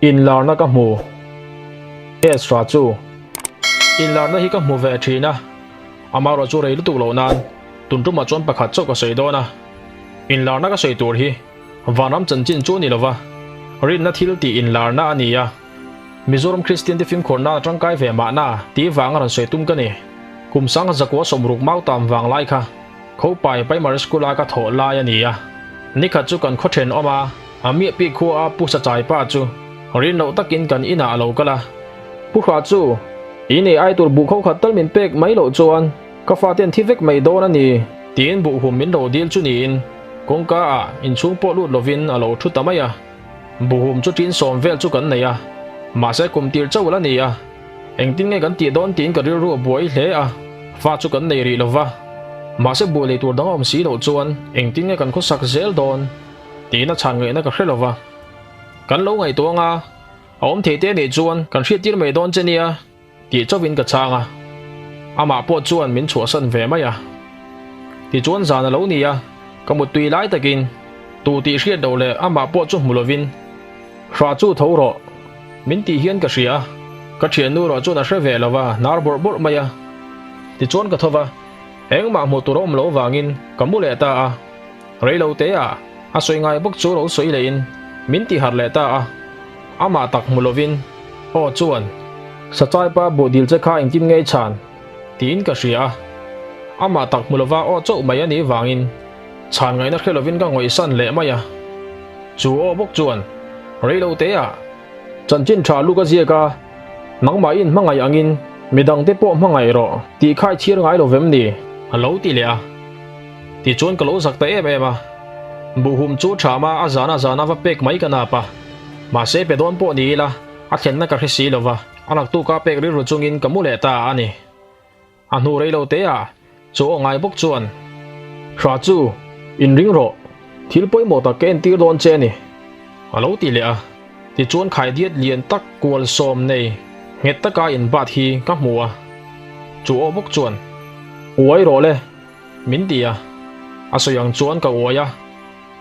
Inlarna ka hmu. Ezra chu inlarna hi ka hmu ve thin a, amaherawh chu rei lutuk loh nan tun tumah chuan pakhat chauh ka sawi dawn a. Inlarna ka sawi tur hi vanram chanchin chu a ni lova, rinna thil tih inlarna a ni a. Mizoram Kristian te fimkhur nan a tangkai ve mahna tih vanga rawn sawi tum ka ni. Kum sangha zakua sawmruk mautam vang lai kha Khopai Primary School a ka thawh lai a ni a. Nikhat chu kan khaw thenawm a, a miahpi khua a Pu Sachai pa chu rin loh takin kan inah a lo kal a. Pu Hra chu, I nei ai tur buh kho khat tal min pek mai loh chuan ka fate an thi vek mai dawn a ni. Tiin buhhum min lo dil chu niin kawngka ah inchhung pawh lut lovin a lo thu ta mai a. Buhhum chu tin sawm vel chu kan nei a, mahse kum tir chauh la ni a. Engtin nge kan tih dawn tiin ka rilru a buai hle a, fa chu kan nei rih lo va. Mahse buai lei tur dang a awm si loh chuan engtin nge kan khawsak zel dawn tiin a chhan ngaihna ka hre lo va. Kan lo ngaihtuah anga a awm thei te anih chuan kan hriattir mai dawn che nia tih chauhin ka chhang a. Amah pawh chuan min chhuahsan ve mai a. Tichuan zan a lo ni a, ka muttui lai takin tu tih hriat loh leh amah pawh chu hmu lovin Hra chu tho rawh. Min tih hian ka hria a, ka thiannu erawh chuan a hre ve lo va, hnar bawrh bawrh mai a. Tichuan ka tho va, engmah hmuh tur a awm loh vangin ka mu leh ta a. Rei lo te ah a sawi ngai bawk chu lo sawi leh in min ti harh leh ta a. Amah tak hmu lovin aw chuan Sachai pa buh dil che kha engtin nge i chhan? tiin ka hria a. Amah tak hmu lova aw chauh mai a nih vangin Chhan ngaihna hre lovin ka ngawihsan leh mai a. Chu aw bawk chuan rei lo te ah chanchin tha luk a ziak a, nangmah in hmangaih angin midangte pawh hmangaih rawh tih khai chhir ngai lo vem ni? A lo ti leh a. Tichuan ka lo zak ta em em a. Buhhum chu tham a, a zan a zan a va pek mai ka nap a. Mahse pe dawn pawh ni ila a thlenna ka hre si lova, a naktuka pek rilru chungin ka mu leh ta a ni. A hnu rei lo te ah chu aw ngai bawk chuan, Hra chu, inring rawh, thil pawimawh tak ka entir dawn che a ni, a lo ti leh a. Tichuan khaidiat lian tak kual sawm nei nghet taka inbat hi ka hmu a. Chu aw bawk chuan, Uai rawh le, min ti a. A sawi ang chuan ka uai a,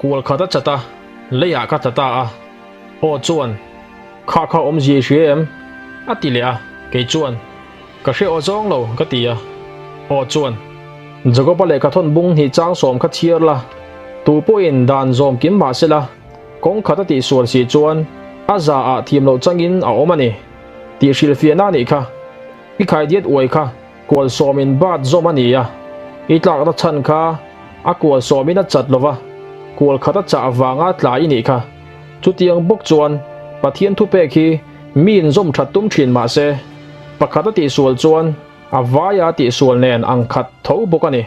kual khat a chat a, leiah ka tla ta a. Aw chuan, Kha kha awmzia i hria em? a ti leh a, kei chuan, Ka hre aw zawng lo, ka ti a. Aw chuan, Jakoba lehkha thawn bung hnih chang sawm kha chhiar la, tu pawhin dan zawm kim mah sela, kawng khat a tihsual si chuan a za ah thiam loh changin a awm a ni tih hrilhfiahna a nih kha. I khaidiat uai kha kual sawmin bat zawm a ni a, i tlakna chhan kha a kual sawmin a chat lova, kual khat a chah avanga tla i nih kha. Chutiang bawk chuan Pathian thupek hi mi inzawm that tum thin mah se, pakhat a tihsual chuan a vaia tihsual nen ang khat tho bawk a ni.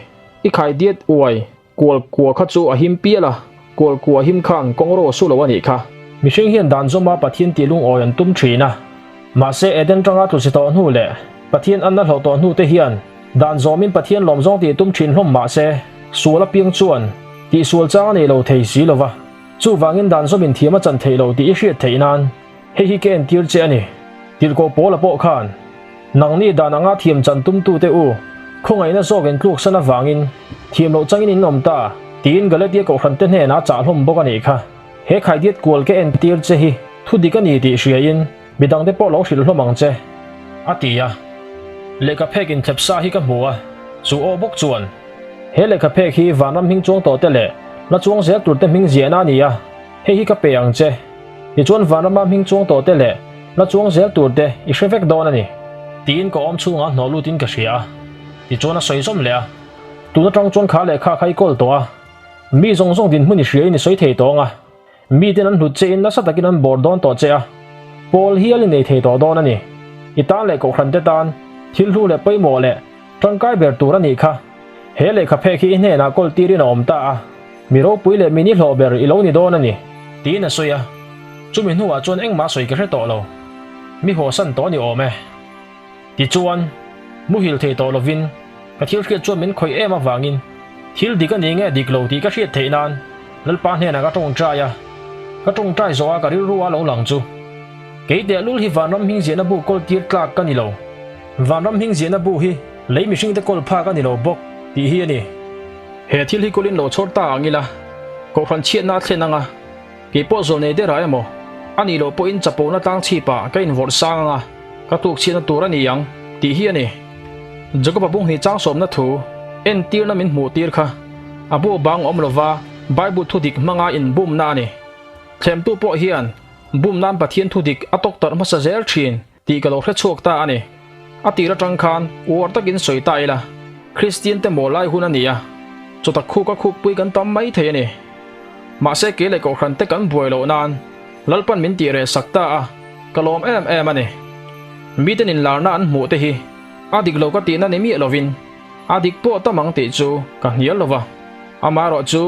I khaidiat uai kual kua kha chu a him pial a, kual kua him khan kawngro su lo a nih kha. Mihring hian dan zawma Pathian tih lungawi an tum thin a, mahse Eden tanga tlu si tawh hnu leh Pathian anna hlauh tawh hnu te hian dan zawmin Pathian lawm zawng tih tum thin hlawm mah se, sual apiang chuan tihsual chang a nei lo thei si lo va. Chuvangin dan zawmin thiam a chan theih lo tih i hriat theih nan hei hi ka entir che a ni. Tirhkoh Paula pawh khan, Nangni dan anga thiam chan tumtute u, khawngaihna zawk in tluksan avangin thiam loh changin in awm ta, tiin Galatia kohhrante hnenah a chah hlawm bawk a nih kha. He khaidiat kual ka entir che hi thu dik a ni tih hriain midangte pawh lo hrilh hlawm ang che, a ti a. Lehkha phek inthlep sa hi ka hmu a, chu aw bawk chuan, He lehkha phek hi vanram hming chuang tawh te leh la chuang zel tur te hming ziahna a ni a, hei hi ka pe ang che. Tichuan vanrama hming chuang tawh te leh la chuang zel tur te i hre vek dawn a ni. Tiin ka awm chhungah hnawh lutin ka hria a, tichuan a sawi zawm leh a. Tun atang chuan kha lehkha kha i kawl tawh a, mi zawng zawng dinhmun i hria in i sawi thei tawng a, miten an hlut che in nasa takin an bawr dawn tawh che a, pawl hial i nei thei tawh dawn a ni. I tan leh kohhran te tan thil hlu leh pawimawh leh tangkai ber tur a nih kha. He lehkha phek hi i hnenah kawl tirin a awm ta a, mi ropui leh mi nihlawh ber i lo ni dawn a ni, tiin a sawi a. Chumi hnuah chuan engmah sawi ka hre tawh lo. Mi hawsan tawh ni awm e. Tichuan, muhil thei tawh lovin ka thil hriat chuan min khawih em avangin thil dik a ni nge dik lo tih ka hriat theih nan Lalpa hnenah ka tawngtai a. Ka tawngtai zawh a ka rilru a lo lang chu. Kei tehlul hi vanram hming ziahna bu kawl tir tlak ka ni lo. Vanram hming ziahna bu hi lei mihringte kawl phak a ni lo bawk tih hi a ni. He thil hi kawlin lo chhawr ta ang ila, kohhran chhiatna a thlen anga, kei pawh zawlnei derah emaw, A nih loh pawhin chapona tlang chhipah ka invawrh sang anga ka tlukchhiatna tur a ni ang tih hi a ni. Jakob-a bunghnih chang sawmna thu entirna min hmuh tir kha a bu bang awm lova Bible thu dik hmanga inbumna a ni. Thlemtu pawh hian bum nan Pathian thu dik a tawktarh hmasa zel thin tih ka lo hre chhuak ta a ni. A tir atang khan uar takin sawi ta ila, Kristian te maw lai hun a ni a, chawtak khuk a khukpui kan tam mai thei a ni. Mahse kei leh Kohhran te kan buai loh nan Lalpan min tih reh sak ta a, ka lawm em em a ni. Miten inlarna an hmuh te hi a dik lo ka tihna ni miah lovin a dik pawh tam ang tih chu ka hnial lo va. Amaherawh chu,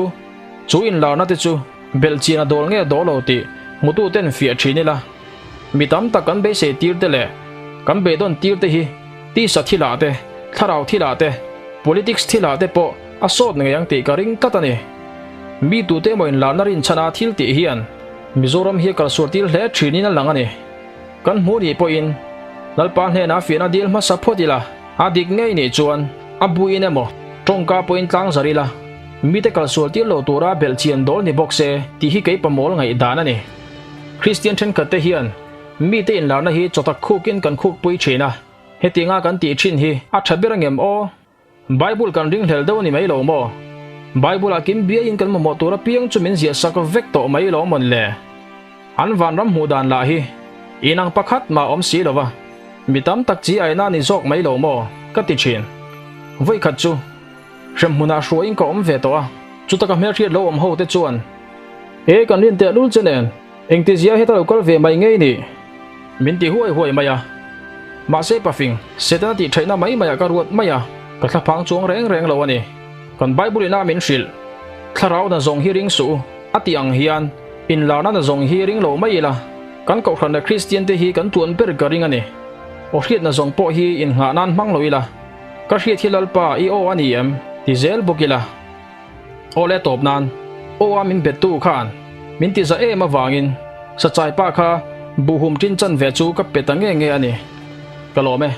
chu inlarna te chu belhchian a dawl nge dawl lo tih hmututen fiah thin ila, Mi tam tak kan beisei tir te leh kan beidawn tir te hi tisa thilah te, thlarau thilah te, politics thilah te pawh a sawt ngei ang tih ka ring tlat a ni. Mi tute emaw inlarna rinchhana thil tih hian Mizoram hi a kalsual tir hle thinin a lang a ni. Kan hmuh nih pawhin Lalpa hnenah fiahna dil hmasa phawt ila, a dik ngei nih chuan a buin emaw tawngka pawhin tlang zar ila, mite kalsual tir lo tura belhchian dawl ni bawk se tih hi kei pamawl ngaihdan a ni. Kristian thenkhatte hian mite inlarna hi chawtak khukin kan khukpui thin a, hetianga kan tih thin hi a tha ber angem aw? Bible kan ringhlel deuh a ni mai lo maw? Bible-ah kim biaiin kan mamawh tur apiang chu min ziah sak vek tawh mai lo mawn le? An vanram hmuh dan lah hi inang pakhat mah awm si lo va, mi tam tak chi aina a ni zawk mai lo maw? ka ti thin. Vawikhat chu hremhmunah hruaiin ka awm ve tawh a, chuta ka hmelhriat lo awm ho te chuan He kan rin teh lul che nen, engtizia heta lo kal ve mai ngei ni? Min ti huai huai mai a. Mahse pafing, Setana tih theihna mai maiah ka ruat mai a, ka thlaphang chuang reng reng lo a ni. Kan Bible ina min hrilh, Thlarau na zawng hi ring suh u, a tih ang hian, inlarna na zawng hi ring lo mai ila, kan Kohhran leh Kristian te hi kan tuan ber ka ring a ni. Aw hriatna zawng pawh hi innghah nan hmang lo ila, ka hriat hi Lalpa i aw a ni em? ti zel bawk ila. Aw le tawp nan, aw a min bettu khan min ti za em avangin sachai pa kha buhhum tin chan ve chu ka pe ta nge nge a ni. Ka lawm e.